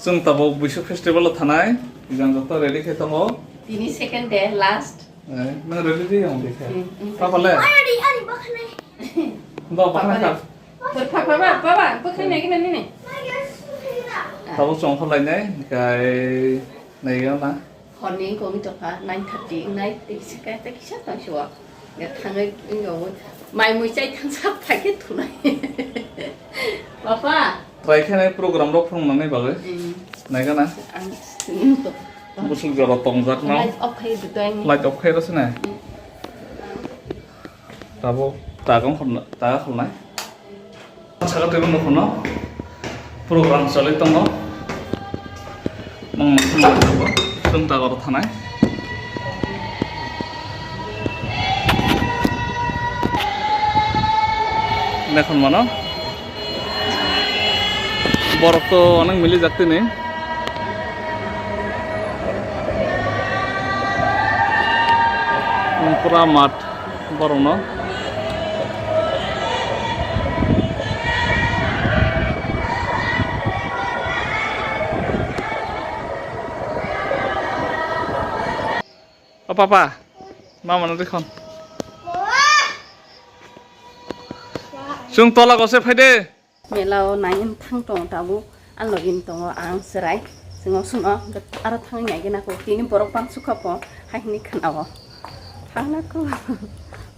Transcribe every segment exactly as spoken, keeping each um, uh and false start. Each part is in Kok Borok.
Chwng tabuk Buisuk festival o thanai, ijang joto ready khe tongo. Tini second day, last. Eh, nang ready de yang dekha. Hmm, hmm. Papa le? Ari, ari, bakhanai. Do bakhanai kha. Papa, papa, papa, bakhanai gina nini. Tabuk chong kho lainai, kai nai gana. Horni wngkha wngwi tongkha nine thirty wngnai, tei kisa, tei kisa tong si o. Ya thangwi wngya o. Mai mui chai thangsa phaikhe thunai. Papa. Try khe nai program rok phwrwng nani bagwi. Hmm. Nai gana. Ang, hmm, to. Busuk jora tongjak no. Light off khai dudai. Light off khai rw sini. Hmm. Tabuk taga khulna, taga khulnai. Saka twibo nukhuno program choli tongo. Mung mung chwng taga oro thanai. Lekhon mano. Borok to onek milijak tini. Pura mat. Borokno. O papa, mama no dekhon. Chwng tola gose phaide. Mela o nai thang tongo tabuk, ang login tongo ang chwrai. Chwng o sung o aro thangwi nai gana kho. Tini borok bang sukha po, hai hwnwi khna o. Thangna kho.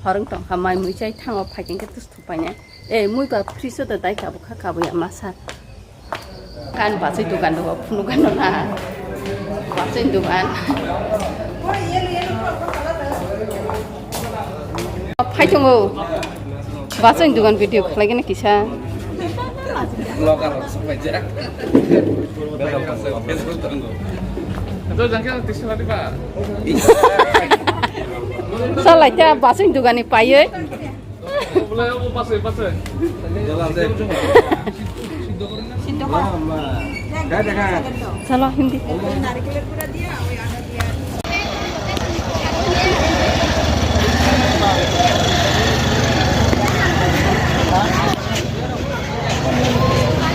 Horong tong kha, mai mui chai thango, phai khe tus thuk paina. Eh, mui ba fridge o da dai kabo kha, kabo ya masa. Kan bachai dukan do, phunu kan na. Bachai dukan. Phai tongo. Bachai dukan video khlai gana kisa. Vlogger rok swphaijak. Salai ta bachai dukan ni paiwi. Boleh, apa pasai, pasai? Jalan deh. Siddho kor. Siddho kor. Mama. Dah, dah, kan? Chalo, hindi.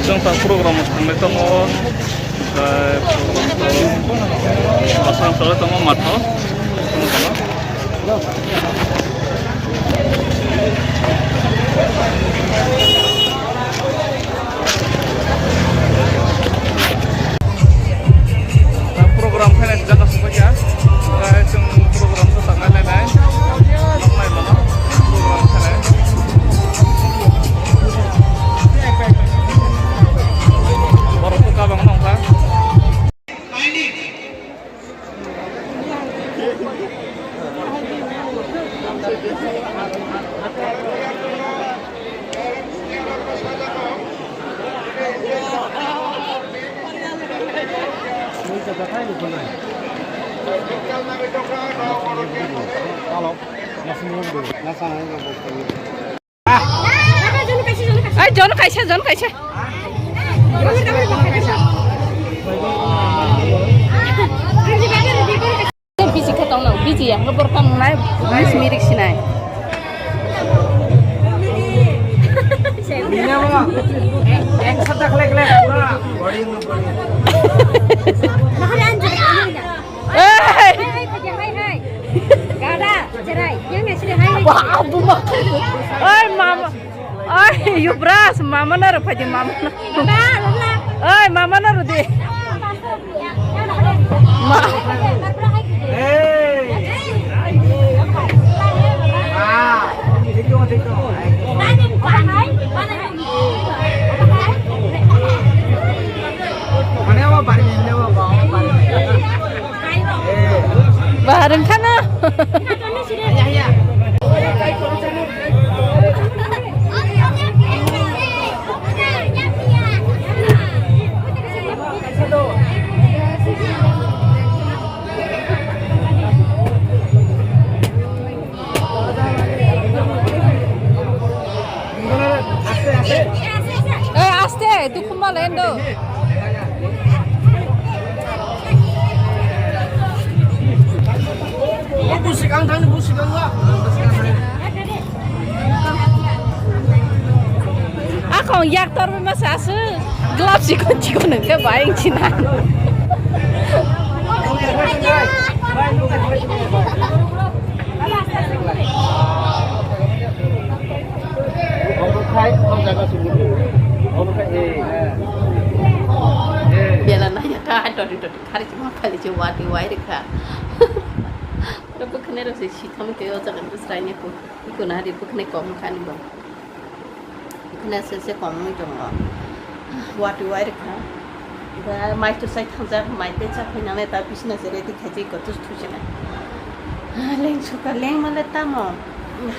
Chwng ta program thangwi tongo. Oke, program to bwsang choli tongo matho. Program khainai jaga sokphaikha. Oke, chwng program to tangnai lainai. Noknai mano. Program khainai. Borok to kabangma wngkha. Ai, jon kaisa, jon kaisa. Bisi khe tongno, bisi ya, borok tong nai, bisi mirik sinai. Ek sata khlai khlai pura body. Ei! Hai, hai, hai, hai, hai. Gada, cherai, yang ngai sini, hai, hai. Wah, abu mak. Oi, mama. Oi, Yuvraj, mama na rw phaidi, mama na. Baba, baba. Oi, mama na rw di. Ma. Hey. Ah, thik thik thik. Mane abo bari, mane abo bari. Bahar wngkha na. Eh, aste, dukhu male endo. Busik ang thangni busik ang wa. Akong yak torbe masa asu. Club chikon chikon hwnkhe bai wngchina. Bela nanya kha, doti doti khari chuma khali chuma wati wai rikha. Ro bwkhwnai rok se sitham khe o jaga bwswk ni ko. Iko na ri bwkhwnai kom kha ni bo. Bwkhwnai se se kom wngwi tongo. Wati wai rikha. Ba mai to sai thangjak, mai te cha phainani ta bisna se ready khaijak, iko tus thusinai. Leng suka leng male tamo.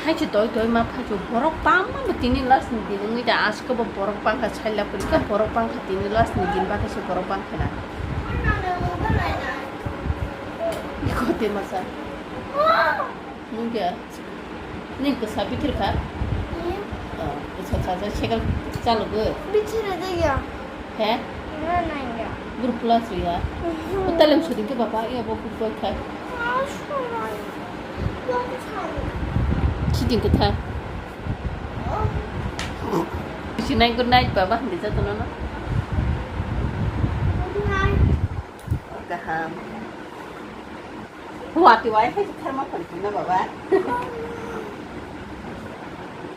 Hai se doi doi ma phai borok bangma bo tini last ni din wngwi da asko bo borok bangkha sai la puri ka borok bangkha tini last ni din ba khe se borok bangkha na. Iko te masa. Nungya. Ning kwsa bitir kha? Hmm. Oh, kwsa cha cha segal chalo go. Bitir da ya. He? Na na ya. Group plus ya. Mhm. Utalem sudin ke baba ya bo group kha. Ah, sumai. Bo kha. Sidin ke tha. Oh. Sinai good night baba hindi jatuh nono. Good night. Kaham. Wati wai hai kharma phari na baba.